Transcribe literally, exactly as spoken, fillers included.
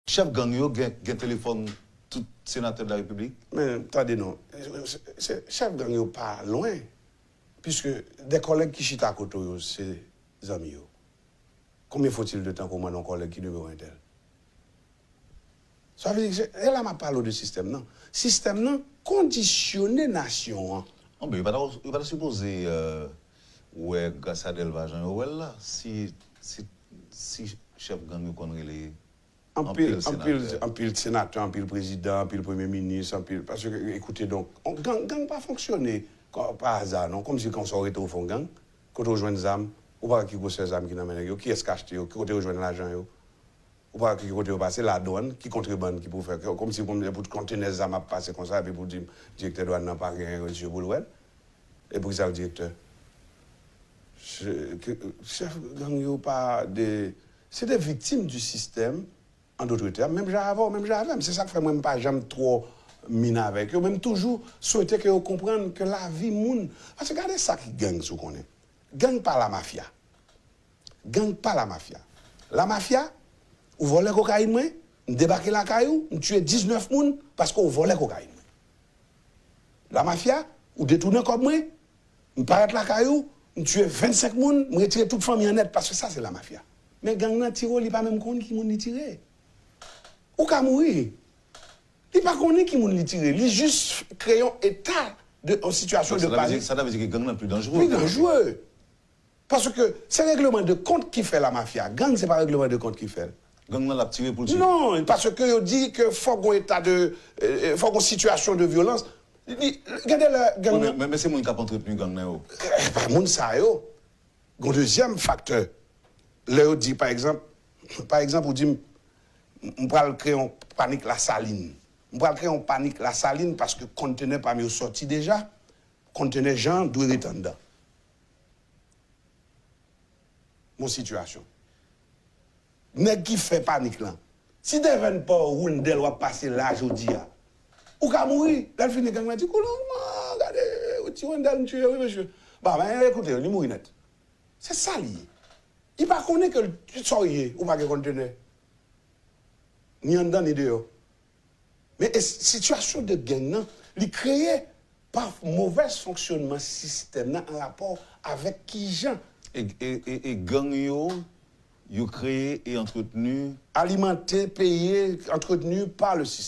Chèf gang yo gen, gen telefòn tout senatè de la repiblik? Men, tande non. Se, se, chèf gang yo pa lwen. Piske de kòlèg ki chita kote yo, se zanmi yo. Combien faut-il de temps pou mande yon kòlèg ki nimewo entèl? Sa vle di, se, e la m ap pale w de sistèm nan. Sistèm nan kondisyone nasyon an. Non, men yo pa ta, yo pa ta sipoze euh, wè gras a Delva jan yo wè l la. Si, si, si chèf gang yo konn rele Anpil, anpil, anpil senatè, anpil prezidan, anpil premye minis, anpil. Paske, ekoute, donk, gang, gang pa fonksyone pa aza, non. Kòmsi konsa w rete w fè yon gang, kote w jwenn zam, ou pa wè ki gwosè zam ki nan men nèg yo, kiyès k achte yo, ki kote yo jwenn lajan yo. Ou pa wè ki kote yo pase, ladwann, ki kontrebann ki pou fè, kòmsi pou kontenè zam ap pase konsa, epi pou di direktè dwann nan pa gen zye pou l wè l. E poukisa l direktè? Chèf gang yo pa de. Se de viktim di sistèm. An dòt tèm, menm jan avè w, menm jan avè m. Se sa k fè mwen m pa janm twò min avèk yo, men m toujou swete ke yo konprann ke lavi moun. Paske gade sa ki gang, si w konnen. Gang pa lamafya. Gang pa lamafya. Lamafya, ou vòlè kokayin mwen, m debake lakay ou, m tiye diznèf moun paske w vòlè kokayin mwen. Lamafya, ou detounen kòb mwen, m parèt lakay ou, m tiye vennsenk moun, m retire tout fanmi an nèt, paske sa se lamafya. Men gang nan tire w, li pa menm konn ki moun li tire. Ou ka mouri. Li pa konnen ki moun li tire. Li jis kreye yon eta de yon sitiyasyon de panik. Sa ta vle di ke gang nan pli danjere. Pli danjere. Paske se regleman de kont ki fè lamafya. Gang se pa regleman de kont ki fè l. Gang nan l ap tire pou l tire. Non, paske yo di ke fòk gon eta de, fòk gon sitiyasyon de vyolans. Gade lè gang nan. Men se moun k ap antretni gang nan yo. Pa moun sa yo. Gon dezyèm faktè. Lè yo di, pa egzanp, pa egzanp, ou di m, m pral kreye yon panik Lasalin. M pral kreye yon panik Lasalin paske kontenè pa m yo sòti deja. Kontenè jan dwe ret anndan. Bon sitiyasyon. Nèg ki fè panik lan. Si Devèn pa w Wendèl w ap pase la jodi a, ou ka mouri. Lè l fini gang lan di, koulon man, gade, ti Wendèl m tiye wi mesye. Ba men ekoute, li mouri nèt. Se sa li ye. Li pa konnen ke sa w ye, ou pa gen kontenè. Ni anndan ni deyò. Men sitiyasyon de gang nan, li kreye pa movèz fonksyonman sistèm nan an rapò avèk kijan. E, e, e, e gang yo, yo kreye e antretni. Alimante, peye, antretni pa le sistèm.